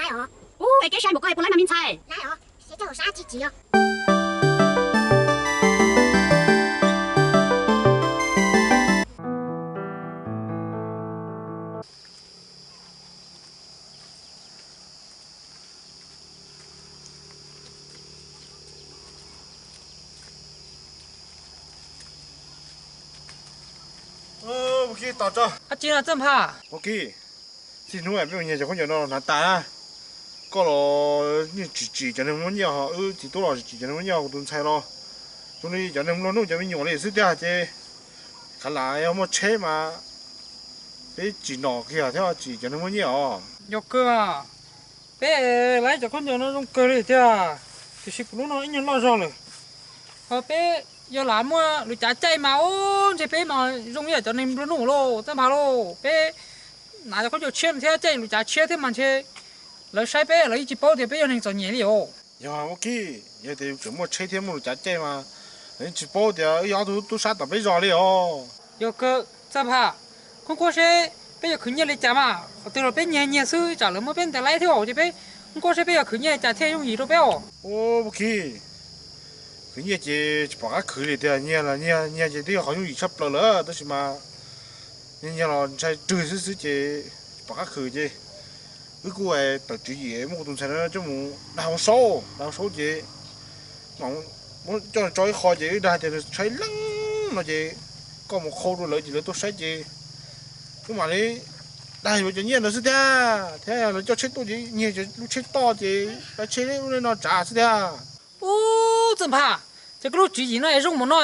Ub, es kev sai npaum ko es puas laib mas me ntxhais? Ua kis tos tso. Dab tsi no Txawj Nphaj? Ua kis, txij hnub peb mus nyiag cov khaub ncaws no hnav tas na, koj los yeej tsis tsim cov neeg muaj nyiaj ho wb txiv tub los tsis tsim cov neeg muaj nyiaj, kuv tus ntxhais los zoo li cov neeg nplua nuj cov me nyuam li xwb tiag ces khav lam yog muaj tsheb mas peb tsim nom kiag thiab tsim cov neeg muaj nyiaj os. Yog kawg, peb laib cov khaub ncaws no zoo kawg li tiag, tiam sis kuv lub no ib nyuag loj zog lawm. Ho peb yog lam muaj lus cav caij mas ub ntshe peb mas zoo ib yam cov neeg nplua nuj lauj Txawj Nphaj lauj. Peb hnav cov khaub ncaws tshiab no thiab caij lus cav tshiab thiab mas ntshe lawv saib peb lawv yeej tsis paub tias peb yog neeg txom nyem li os. Yog ua kis, yog tias yus tseem muaj tsheb thiab muaj lus cav caij mas lawv yeej tsis paub tias wb yog ob tug tub sab tom peb zos li os. Yog kawg Txawj Nphaj, kub kuab seb peb yuav khwv nyiaj li cas mas qhov twg los peb nyiag nyiag xwb tsam lawv muab peb ntes laib thiab ces peb kub kuab seb peb yuav khwv nyiaj li cas thiaj yooj yim rau peb os. Ua kis, khwv nyiaj ces tsis pom qab khwv li tiag, nyiag los nyiag, nyiag ces twb yog qhov yooj yim tshaj plaws lawm tab sis mas nyiag nyiag los ntshai rwg xwb xwb ces tsis pom qab khwv ces wb kuj tawm tswv yim muab kuv tus ntxhais no coj mus dag hauv saub, dag hauv saub ces mam muab coj tso ib qho ces wb dag tias nws tshaib leej no ces koj mus qhau rau lawv ces lawv tuaj saib ces wb mam li dag yuav cov nyiaj ntawd xwb tiag, thiab lawv coj tsheb tuaj ces nyiag lub tsheb toj ces lawv tsheb ub li no tsav xwb tiag. Ub, Txawj Nphaj, ces koj lub tswv yim no es zoo mus no,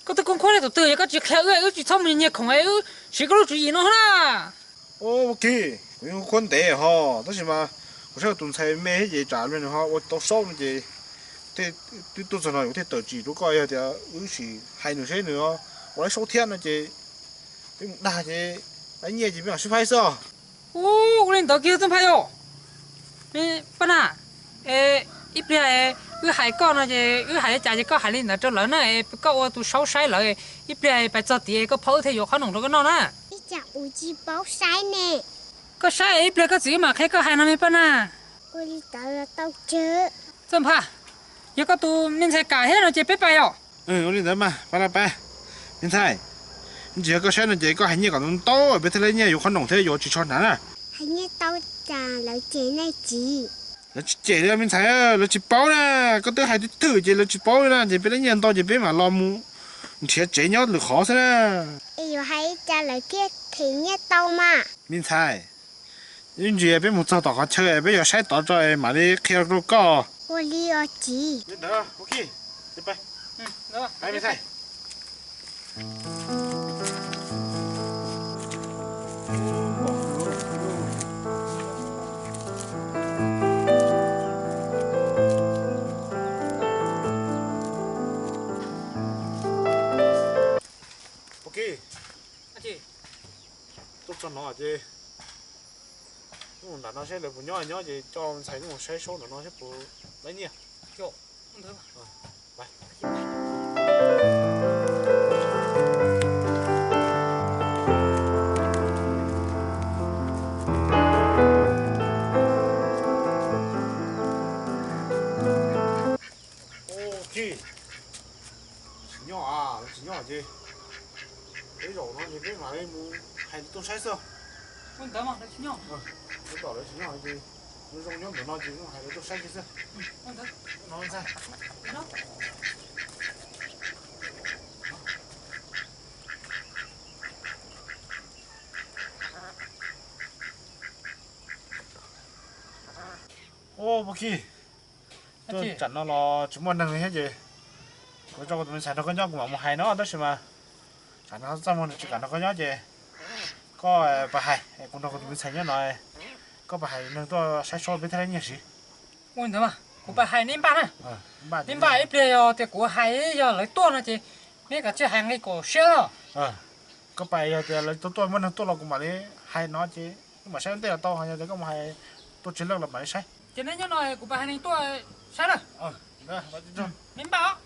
koj twb kub kuab li tus twg es koj tsis qhia wb, wb tsis txhob mus nyiag khoom es wb siv koj lub tswv yim no na. Ua kis, kuv yeej kub kuab ntev ho tab sis mas kuv saib kuv tus ntxhais me thiab ces tsam nws ho ua tau saub no ces twb tuaj txog no kuv thiaj tawm tswv yim rau koj, yog tias wb sim hais nws seb nws ua laib saub thiab no ces peb mus dag ces laib nyiaj ces peb mam sib faib xwb os. Ub, ua li ntawd kiag Txawj Nphaj yom. Paj Nag, es ib pliag wb hais koj no ces wb hais li cas ces koj hais li ntawd rau lawv na, es koj ua tus saub saib lawv, ib pliag pais txog tid koj phob wb thiaj yuav qhob noom rau koj noj na. Ib tsam kuv tsis paub saib ne. Koj saib ib pliag koj txiv wb mam qhia koj hais no me Paj Nag. Ua li ntawd los tau tsawg. Txawj Nphaj, yog koj tus me ntxhais kam thiab no ces peb pais os. Ua li ntawd mas pab laj pab. Me ntxhais, ntsis yog koj saib no ces koj hais nyiaj kom ntau ntau peb thiaj laib nyiaj yuav qhob noom thiab yuav tsis tsho hnav na. Hais nyiaj tau cas lawv cem nej txiv? Lawv tsis cem li me ntxhais, lawv tsis paub na. Koj twb hais twb twg ces lawv tsis paub li na ces peb laib nyiaj ntau ces peb mam los mus nrhiav tsev nyob lwm qhov xwb na. Es yuav hais cas lawv thiaj them nyiaj tau mas? Me ntxhais, ib ntsis peb mus txog tom qhov chaw peb yuav saib tod tso es mam li qhia rau koj. Ua li os txiv. Ua kis, tuaj txog no ces mus nram no saib lawv puas nyob nyob ces coj ntxhais mus saib saub nram no saib puas laib nyiaj. Ua kis, tsis nyob, lawv tsis nyob ces peb zaum no ces peb mam li mus hais lawv tuaj saib xwb. Ua li ntawd mas lawv tsis nyob. Peb tom lawv tsis nyob ces zoo nyob ntawm no ces mus hais lawv tuaj saib kiag xwb. Ua kis, tuaj tsam no los tsis muaj neeg li thiab ces kuv tso kuv tus me ntxhais nrog koj nyob kuv mam mus hais no tab sis mas tsam no txaj muag nws tsis kam nrog koj nyob ces koj pab hais, kuv nrog kuv tus me ntxhais nyob no, koj pab hais neeg tuaj saib saub peb thiaj laib nyiaj siv. Ua li ntawd mas kuv pab hais neb npaj na. Neb npaj ib pliag yog tias kuv hais yog lawv tuaj no ces neb kav tsij hais nqi kaum siab os. Koj pab yog tias lawv tuaj tuaj muaj neeg tuaj los kuv mam li hais no ces wb mam saib ua ntej los tau, yog tias koj mus hais tuaj tsis leej los mam li saib. Ces neb nyob no kuv pab hais neeg tuaj saib na. Neb npaj os.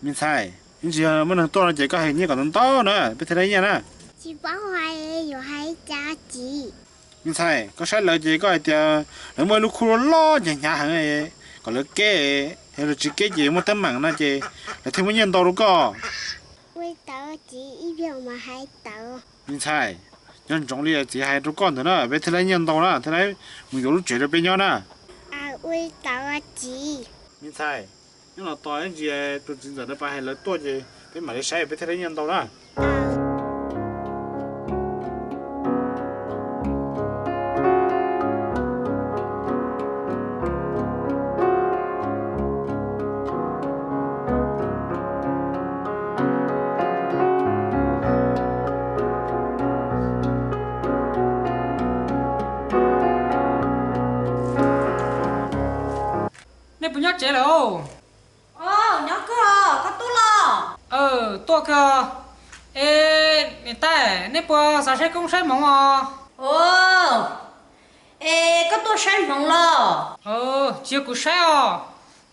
Me ntxhais, ib ntsis yog muaj neeg tuaj no ces koj hais nyiaj kom ntau ntau na, peb thiaj li nyiaj na. Tsis paub hais, yuav hais cas txiv? Me ntxhais, koj saib lawv ces koj hais tias lawv muaj ib lub khuj loj loj hnyav hnyav heev, kom lawv keb, yog lawv tsis keb ces muaj teeb meem no ces lawv thiaj muaj nyiaj ntau rau koj. Ua li ntawd txiv, ib pliag mas hais tawv. Me ntxhais, nco ntsoov li txiv hais rau koj ntawd na, peb thiaj li nyiaj ntau na, thiaj li mus yuav lub tsev rau peb nyob na. Ua li ntawd txiv. Me ntxhais, nyob no tos ib ntsis tus txiv ntxawm no pais hais lawv tuaj ces peb mam li saib peb thiaj li nyiaj ntau na. Nej puas nyob tsev lawm? Nyob kawg, koj tuaj los? Tuaj kawg. Es niam tais, nej puas xav saib koob saib hmoov os? Es koj tuaj saib hmoov los? Tsis yog kuv saib os,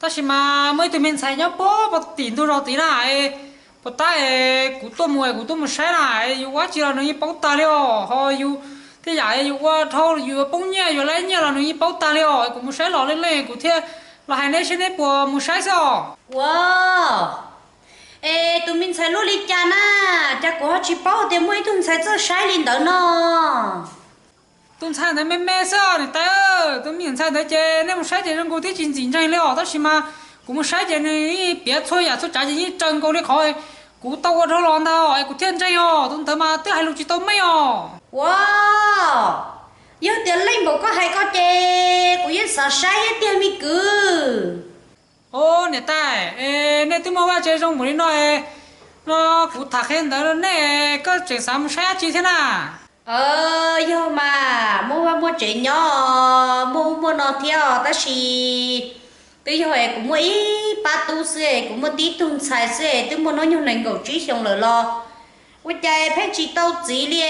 tab sis mas muaj ib tug me ntxhais nyob puag tim ntug zos tid na, puas tab es kuv tuaj mus, kuv tuaj mus saib na, yus ua dab tsi los nws yeej paub tag li os, ho yus tej yam yus ua dhau yus yuav poob nyiaj yuav lab nyiaj los nws yeej paub tag li os, kuv mus saib los leej leej kuv thiaj los hais neb seb neb puas mus saib xwb os. Ua, es tus me ntxhais lub li cas na, cas kuv ho tsis paub tias muaj ib tug ntxhais txawj saib li ntawd no. Tus ntxhais ntawd me me xwb os niam tais, tus me ntxhais ntawd ces nej mus saib ces zoo nkaus twb tsis ntxim ntseeg li os, tab sis mas kuv mus saib ces nws yeej piav txhua yam txhua tsav ces yeej raws nkaus li qhov kuv tau ua dhau los ntag os, es kuv thiaj ntseeg os, tus ntawd mas twb hais lus tsis tau meej os. Ua, yog tias leej npaum koj hais ko ces kuv yeej xav saib thiab tiag me kwv. Os niam tais, es nej twb muaj vaj tsev zoo npaum li no, no kuv tham qhia ntawd rau nej, koj tseem xav mus saib dab tsi thiab na? Yog mas muaj vaj muaj tsev nyob, muaj ub muaj no thiab os, tab sis twb yog es kuv muaj ib pab tub xwb, kuv muaj tib tug ntxhais xwb, twb muaj hnub nyoog nees nkaum tsib xyoo lawm los ua cas pheej tsis tau txiv li.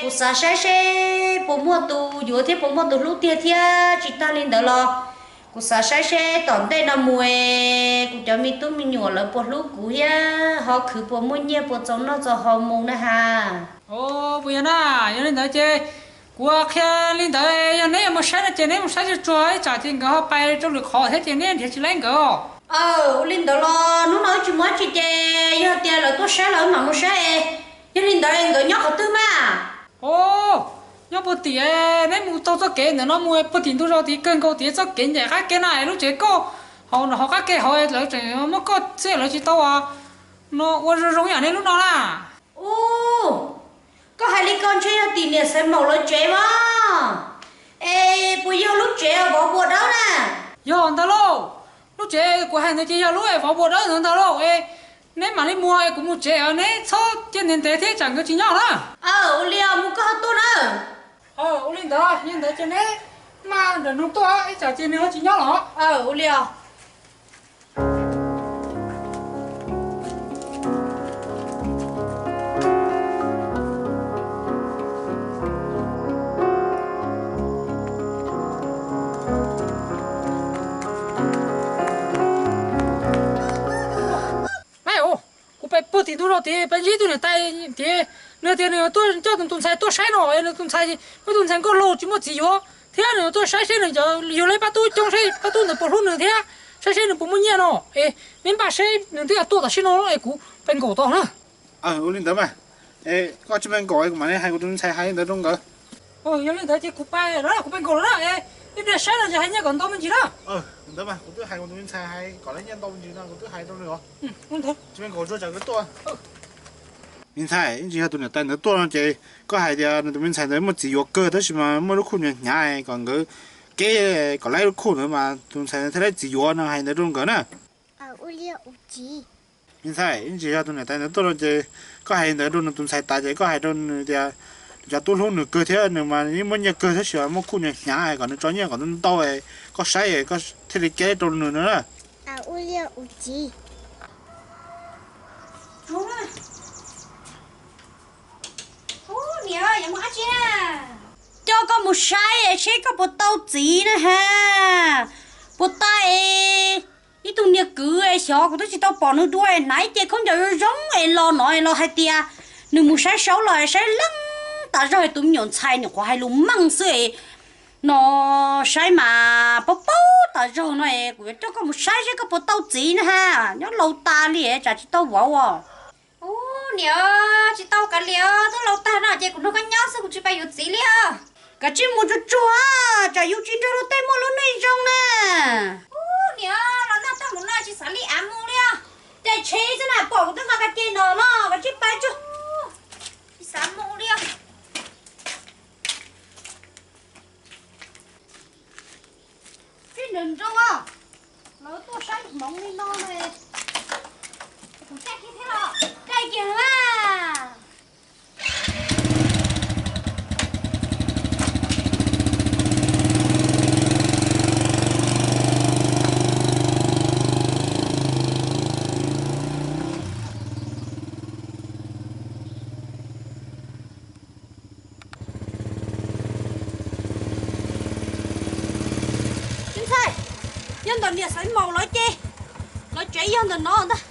Kuv xav saib seb puas muaj tus yuav thiab puas muaj tus hlub tiag thiab, tsis tag li ntawd los kuv xav saib seb tom ntej no mus es kuv cov me tub me nyuam lawv puas hlub kuv thiab ho khwv puas muaj nyiaj puas txaus noj txaus haus mus na has. Puas yog na, yog li ntawd ces kuv qhia li ntawd, yog neb yuav mus saib no ces neb mus saib tsuag tsuag ib tsam ces nkawd ho pais rau lwm qhov thiab ces neb nrhiav tsis laib nkawd os. Ua li ntawd los hnub no wb tsis muaj dab tsi ces yog tias lawv tuaj saib los wb mam mus saib. Yog li ntawd nkawd nyob qhov twg mas? Os, nyob puag tim, neb mus taug txoj kev ntawm no mus puag tim ntug zos tid kawg nkaus tid, txoj kev ncaim qab kev na, lub tsev koj hauv, hauv qab kev hauv lawv tseem muab koj xwb lawv tsis tau no ua zoo zoo yam neb lub no na. Ub, koj hais li ko ntshe yog tim niam Xaiv Maum lawv tsev mas. Es puas yog lub tsev vov puas dawb na? Yog ntag lauj, lub tsev kuv hais ntawd ces yog lub vov puas dawb ntawd ntag lauj. Es neb mam li mus es kuv mus tsev, neb txhob cia ntev ntev thiab tsam nkawd tsis nyob na. Ua li os, mus koj ho tuaj na. Ua li ntawd, yog ntawd ces neb maj nrawm nroos tuaj ib tsam ces nws ho tsis nyob los. Ua li os. Kuv pais puag tim ntug zos tid pais ntsib tus niam tais tid, nws tias nws tuaj coj nws tus ntxhais tuaj saib no, nws tus ntxhais, muaj tus ntxhais nkauj laug tsis muaj txiv yuav thiab nws tuaj saib seb nws cov yug lawv pab tub coob seb pab tub ntawd puas hlub nws thiab saib seb nws puas muaj nyiaj no. Es neb npaj seb nws twb tuaj tam sim no es kuv pais nkaum tod na. Ua li ntawd mas, koj tsis pais nkaum kuv mam li hais kuv tus ntxhais hais li ntawd rau nkawd. Yog li ntawd ces kuv pais lawm, kuv pais nkaum lawm na. Ib pliag saib no ces hais nyiaj kom ntau me ntsis na. Ntawd mas kuv twb hais kuv tus me ntxhais hais kom lawv nyiaj ntau me ntsis no, kuv twb hais rau nws os. Tsis pais nkaum tsuas tsam nkawd tuaj. Me ntxhais, ib ntsis yog tus niam tais ntawd tuaj no ces koj hais tias nws tus me ntxhais ntawd muaj txiv yuav kawg tab sis mas muaj lub khuj hnyav hnyav es kom nkawd keb kom laib lub khuj ntawd mas tus ntxhais thiaj laib txiv yuav no, hais ntawd rau nkawd na. Me ntxhais, ib ntsis yog tus niam tais ntawd tuaj no ces koj hais ntawd rau nws tus ntxhais tas ces koj hais rau nws tias nws cov tub hlub nws kawg thiab nws mas yeej muaj nyiaj kawg tab sis muaj khuj hnyav hnyav es kom nws tso nyiaj kom ntau ntau, koj saib koj thiaj li keb rau nws no na. Coj koj mus saib seb koj puas tau txiv na ha. Puas tau es Ib tug niag kwv es xyov kuv twb tsis tau pom nws dua es hnav ib ce khaub ncaws zoo zoo es los no es los hais tias nws mus saib saub los saib leej tas zog es tus me nyuam ntxhais nyuam qhuav hais lus meej xwb es no saib mas paub paub tas zog no es kuv yuav coj koj mus saib seb koj puas tau txiv na ha. Nyob laus tas li tsam tsis tau vauv os. Ub niam, tsis tau kav liam, twb laus tag no ces kuv nrog koj nyob xwb, kuv tsis pab yuav txiv li os. Kav tsij mus tsuag tsuag, tsam yus tsis nrog luag tej muaj lub neej zoo na. Ub niam, los nag tag mus no tsis xav li av mus li os. Caij tsheb xwb na, pom kuv twb nqa ka ce no los kav tsij pab tsuag. Tsis xav mus li os. Tib nrog nroo os, lawv tuaj saib hmoov li no ne, kuv caij kiag thiab los caij kiag na. Me ntxhais, yog ntawm niam Xaiv Maum lawv ces lawv tsev yog ntawm no ntag.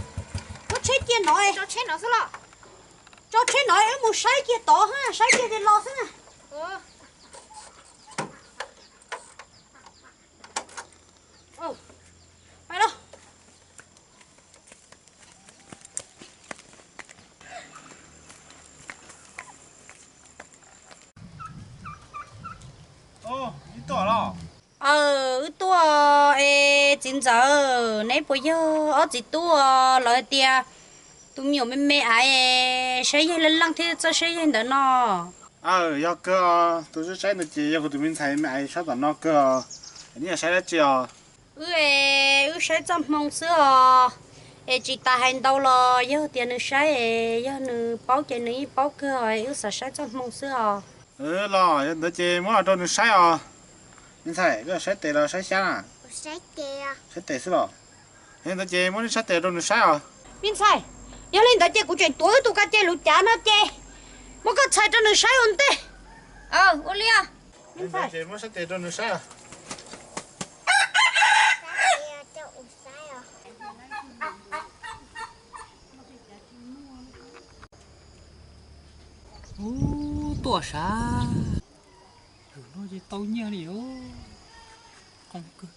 Muab tsheb cia no, tsheb no xwb los, tso tsheb no wb mus saib kiag tod, saib kiag ces los xwb na. Aw, wb tuaj es txiv ntxawm, neb puas yog ob txiv tub? Lawv hais tias tus me nyuam me me ais, saib yeej leej leej thiab txawj saib yeej ntawd no. Aw, yog kawg os, tus saib saib ntawd ces yog kuv tus me ntxhais me ais sab tom no kawg os. Neb yuav saib dab tsi os? Wb es wb saib txoj hmoo xwb os. Es tsis tas hais ntau los yog tias nws saib es yog nws paub ces nws yeej paub kawg os, wb xav saib txoj hmoo xwb os. Los yog ntawd ces muab los rau nws saib os. Me ntxhais, koj saib tes los saib xyab na? Saib tes xwb los? Yog ntawd ces muab neb saib tes rau nws saib os. Me ntxhais, yog li ntawd ces kuv tseem tuav wb tus ka ce lus cav no ces muab koj txhais rau nws saib ua ntej. Ua li os. Muab saib tes rau nws saib. Ub, tuaj sav. Lwm no ces tau nyiaj li os. Qoo kawg.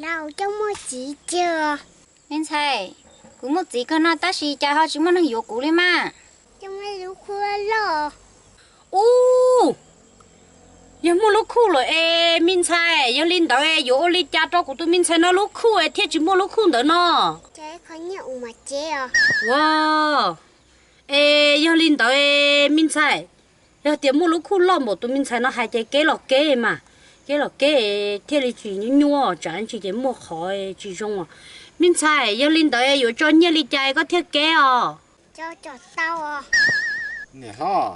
Lauj, coj muaj txiv tiag. Me ntxhais, kuv muaj txiv kawg no tab sis cas ho tsis muaj neeg yuav kuv li mas? Coj muaj lub khuj loj. Ub, yog muaj lub khuj lawm es me ntxhais, yog li ntawd es yuav ua li cas rau kuv tus me ntxhais no lub khuj es thiaj tsis muaj lub khuj ntawd no? Ua, es yog li ntawd es me ntxhais, yog tias muaj lub khuj loj npaum tus me ntxhais no hais ces keb los keb mas, keb los keb thiaj li tsis nyuaj nyuaj, tsam ntsis ces muaj qhov tsis zoo os. Me ntxhais, yog li ntawd yuav tso nyiaj li cas koj thiaj keb os? Niam hlob,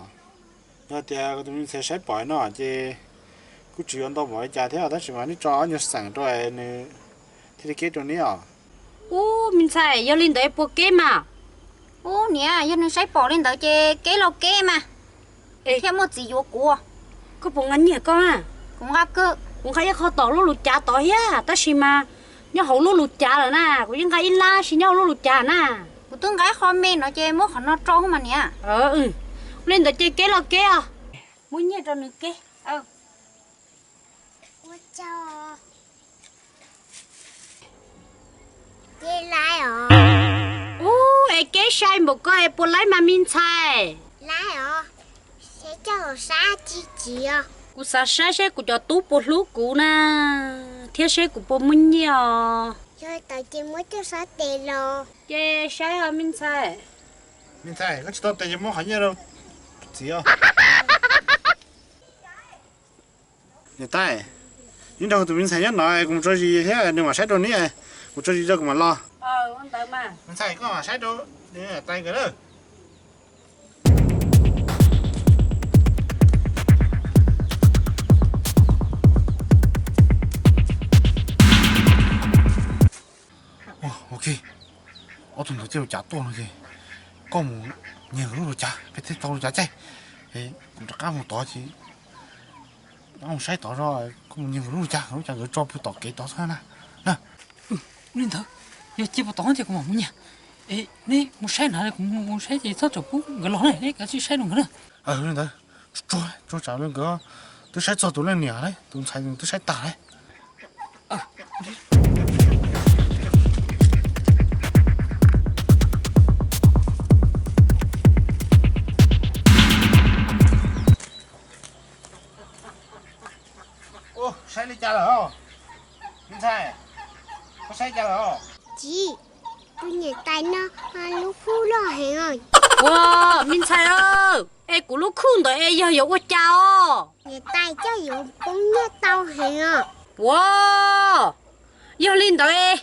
yog tias kuv tus me ntxhais saib pom no ces kuj tsis yuav ntau npaum li cas thiab tab sis mas neb tso ob nyuag xeem rau nws thiaj li keb rau neb os. Ub, me ntxhais, yog li ntawd puas keb mas? Ub niam, yog nws saib pom li ntawd ces keb los keb mas, thiaj muaj txiv yuav kuv. Koj puas nqa nyiaj koj? Kuv nqa kawg. Kuv nqa ib qho tom lub lus cav tod thiab tab sis mas nyob hauv lub lus cav lawm na, kuv yeej nqa ib lab sis nyob hauv lub lus cav na. Kuv twb nqa ib qho me no ces muab qhov no rau mas niam. Ua li ntawd ces keb los keb os. Muab nyiaj rau nws keb. Ub, es keb sai npaum ko es puas laib mas me ntxhais? Kuv xav saib seb kuv cov tub puas hlub kuv na, thiab seb kuv puas muaj nyiaj os. Ces saib os me ntxhais. Me ntxhais, koj tsis tau tes ces muab qhov nyiaj rau txiv os. Niam tais, neb nrog kuv tus me ntxhais nyob no, kuv mus tso zis thiab nws mam saib rau neb, kuv tso zis rau kuv mam los. Me ntxhais, koj mam saib rau niam tais nkawd na. Ok, ob tug ntawd caij lus cav tuaj no ces koj mus nyiag lub lus cav, peb thiaj tau lus cav caij. Kuv rov qab mus tod ces Mus saib tod, koj mus nyiag nkawd lub cas, lub cas nkawd tso pw tom kev tod xwb na. Ua li ntawd, yog cia puas tod ces kuv mam mus nyiag. Es neb mus saib na, kuv mus saib ces txhob txawm pub nkawd los na, neb kav tsij saib rau nkawd na. Li ntawd, tsuag tsuag tsam nkawd twb saib txog tus leej niam lawm, tus ntxhais twb saib tag lawm. Ua, saib li cas lawm os? Me ntxhais, koj saib cas lawm os? Txiv, tus niam tais no lub khub loj heev os. Ua, me ntxhais, es kuv lub khub ntawd es yog yuav ua cas os? Niam tais coj yuav poob nyiaj tau heev os. Ua, yog li ntawd es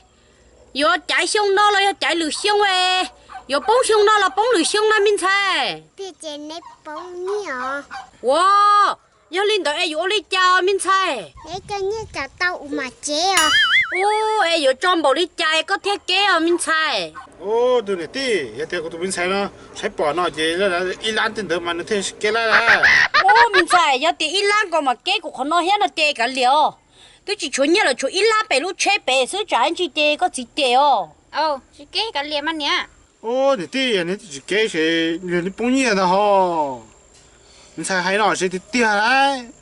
yuav caiv xyoo no los yog caiv lwm xyoo es, yuav poob xyoo no los poob lwm xyoo na me ntxhais? Tiag ces neb poob nyiaj os. Ua, yog li ntawd es yuav ua li cas me ntxhais? Neb coj nyiaj tsam tau ua mam cev os. Ua, es yuav tso npaum li cas es koj thiaj kev os me ntxhais? Ua, tus niam tij, yog tias kuv tus me ntxhais no saib pom no ces ib lab tej ntawd mas nws thiaj kev lawm. Ua, me ntxhais, yog tias ib lab nkaus mam kev kuv qhov no thiab no ces kav liam os. Twb tsis tshuav nyiaj lawm, tshuav ib lab pem lub tsheb pem xwb, tsam ib ntsis ces koj txiv cem os. Tsis kev kav liam mas niam. Ua, niam tij, neb tsis kev ces nws poob nyiaj ntag hos. Me ntxhais hais no ces tiag tiag lauj.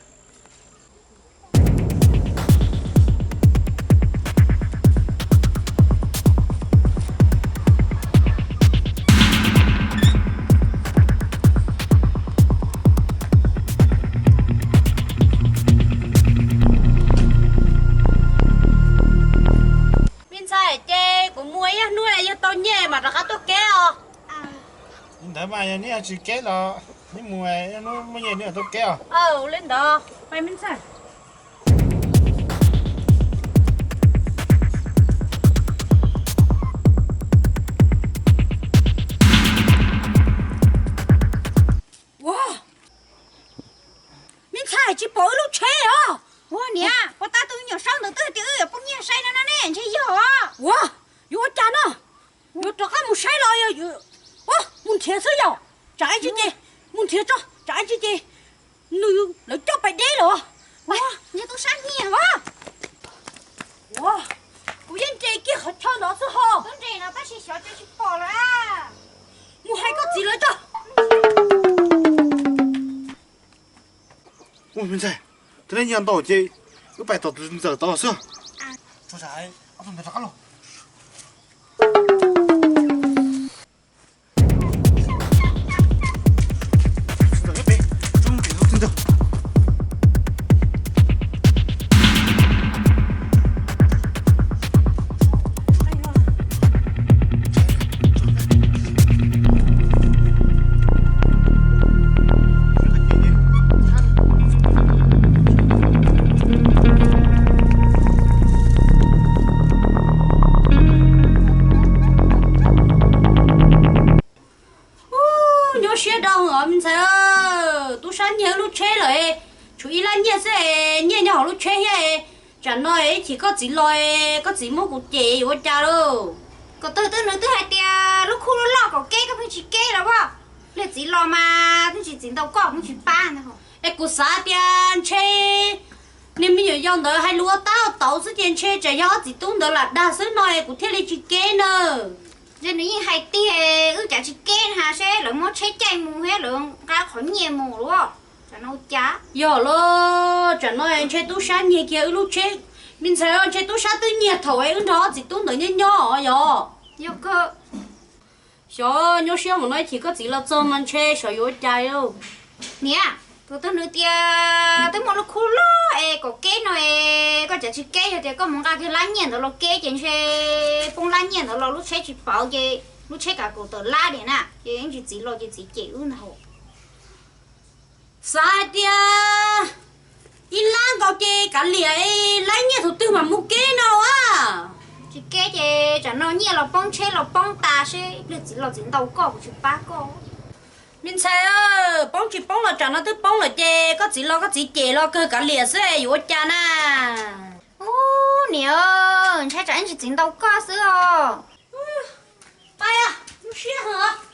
Me ntxhais, ces kuv mus, ib hnub yog tau nyiaj mam rov qab tuaj kev os. Li ntawd mas yog neb tsis kev los neb mus, ib hnub muaj nyiaj neb mam tuaj kev os. Li ntawd, me ntxhais. Ua, me ntxhais, tsis pom wb lub tsheb os. Ua niam, puas tas tus me nyuam saub ntawd twb tias wb yuav poob nyiaj sai no no ne, ntshe yog os. Ua, yuav ua cas no? Yuav rov qab mus saib los yog, ua, mus nrhiav xwb yom? Tsam ib ntsis ces mus nrhiav tso, tsam ib ntsis ces nws, lawv coj pais deb lawm. Ua, ntshe tub sab nyiag os. Ua, kuv yeej nres kiag qhov chaw ntawd xwb ho. Tub nres no tab sis xyov cas tsis pom lawm. Mus hais koj txiv lawv tso. Ua, me ntxhais, twb nyiag ntau ces wb pais tom tus ntxawm tod xwb. Tso, ob tug ntawd rov qab los. Ub, nyuaj siab dhau os me ntxhais. Tub sab nyiag wb lub tsheb lawm, tshuav ib lab nyiaj xwb, nyiaj nyob hauv lub tsheb thiab. Tsam no ib chim koj txiv los, koj txiv muab kuv cem yuav ua cas lauj? Kom tus twg nws twb hais tias lub khub loj loj kom kev koj pheej tsis kev los as. Pliag txiv los mas twb tsis txiv ntaus koj pheej tsis pab ntag. Es kuv xav tias ntshe niag me nyuam yaus ntawd hais lus ua tab ua tauv xwb ces ntshe tsam yog ob txiv tub ntawd lam dag xwb no es kuv thiaj li tsis kev na. Ntshe nws yeej hais tiag, wb cas tsis kev na, seb lawv muab tsheb caij mus thiab lawv nqa qhov nyiaj mus los. Tsam no ua cas? Yog los tsam no ntshe tub sab nyiag kiag wb lub tsheb. Me ntxhais, ntshe tub sab twb nyiag thaum es wb nrog ob txiv tub ntawd nyob nyob os yog. Yog kawg. Xyov, nyuaj siab mus no, ib chim koj txiv los txog mas ntshe xyov yuav ua cas lauj. Niam, tus twg nws tias twb muaj lub khub loj es kom kev no es koj cas tsis kev, yog tias koj mus nqa kiag lab nyiaj ntawd los kev ces ntshe poob lab nyiaj ntawd los lub tsheb tsis pauv ces lub tsheb kav kaum tawm lab li na, ces ib ntsis txiv los ces txiv cem wb ntag. Xav hais tias ib lab nkaus ces kav liam, lab nyiaj tus twg mam mus kev no a. Tsis kev ces tsam no nyiaj los poob tsheb los poob tas seb pliag txiv los txiv ntaus koj kuv tsis pab koj. Me ntxhais, poob tsis poob los tsam no twb poob lawm ces koj txiv los koj txiv cem los kawg kav liam xwb yuav ua cas na. Ub, niam, ntshai tsam ib ntsis txiv ntaus koj xwb os. Pab, lub siab heev.